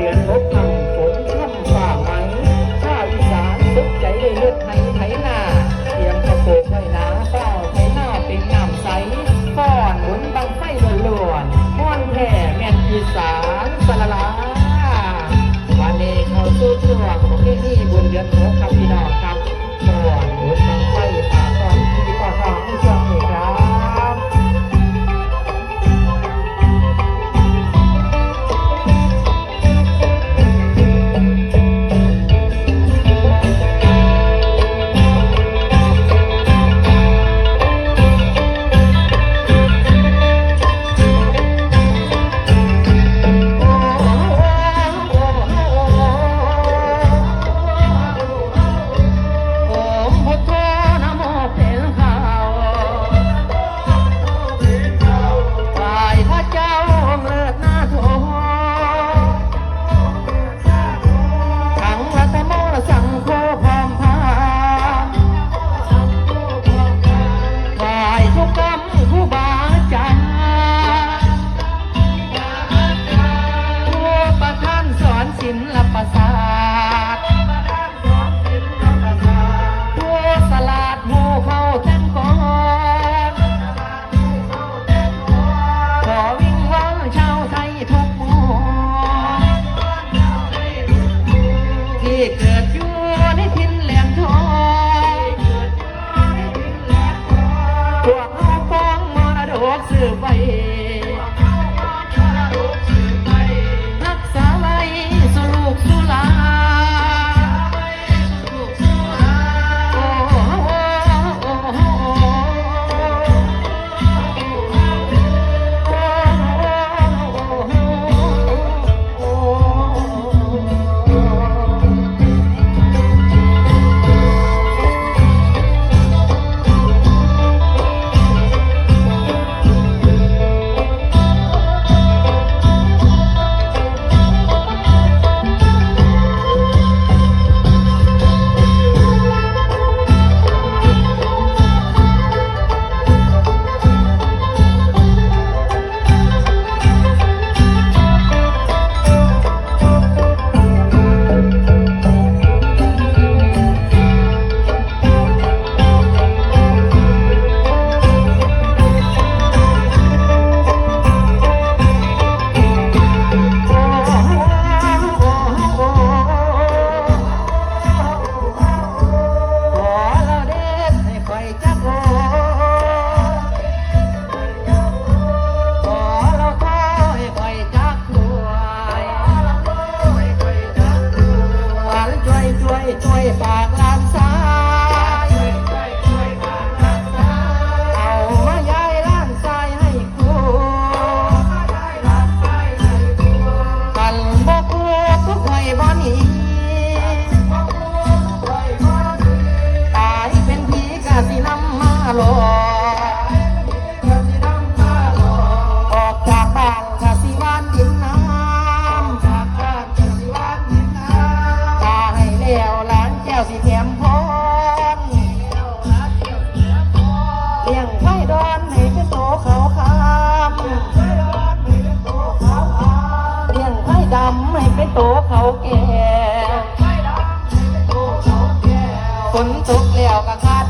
ເດືອນຫົກຄ່ຳຝົນຄ່ຳຟ້າໃໝ ຊາວອີສານສຸກໃຈໄດ້ເຮັດໄຮ່ໄຖນາ ຕຽມເຂົ້າປູກໄວ້ໜາ ຟ້າວໄຖນາເປັນນ້ຳໃສ ຟ້ອນບຸນບັ້ງໄຟລ້ວນໆ ມ່ວນແທ້ແມ່ນອີສານ ສະລາລາ. ບາດນີ້ເຂົ້າສູ່ຊ່ວງປະເພນີບຸນເດືອນຫົກ ຄັບພີ່ນ້ອງຄັບ. ກ່ອນບຸນບັ້ງໄຟ ຝາກຕ້ອນພີ່ຕ້ອນນ້ອງໃນຊ່ວງນີ້ຄັບ. ໂອມພຸດໂທນະໂມເປັນເຂົ້າ ໄຫວ້ພະເຈົ້າອົງເລີດນາໂທ ທັງລະທະໂມລະສັງໂຄພ້ອມພາ ໄຫວ້ທຸກກຳຄູບາອາຈານ ຜູ້ປະທານສອນສິນລະປະສາດ ຜູ້ສະຫຼາດຮູ້ເຂົ້າແຕ່ງກ່ອນ ຂໍວິງວອນຊາວໄທທຸກໝູ່ ທີ່ເກີດຢູ່ໃນຖິ່ນແຫຼມທອງ ພວກເຮົາຄອງມໍລະດົກສືບໄວ້ ຮັກສາໄວ້ສູ່ລູກສູ່ຫຼານ. ຂໍລາວເດັດໃຫ້ຂ້ອຍຈັກໂອ ຂໍລາວຂໍໃຫ້ຂ້ອຍຈັກຖ້ວຍ ອັນຊ່ວຍ ຊ່ວຍ ຊ່ວຍຝາກຫຼານຊາຍ ເອົາມາຢາຍຫຼານຊາຍໃຫ້ ຄັນບໍ່ກູພວກຂ້ອຍບໍ່ໜີ ຕາຍເປັນຜີກະຊິນຳມາຫຼອກ ອອກຈາກບ້ານກະຊິຫວ່ານດິນນ້ຳ ຖ້າໃຫ້ແລ້ວຫຼານແກ້ວຊິແຖມພອນ ລ້ຽງຄວາຍດອນໃຫ້ເປັນໂຕຂາວຄຳ ລ້ຽງຄວາຍດຳໃຫ້ເປັນໂຕຂາວແກ້ວ ຝົນຕົກແລ້ວກະຂາດ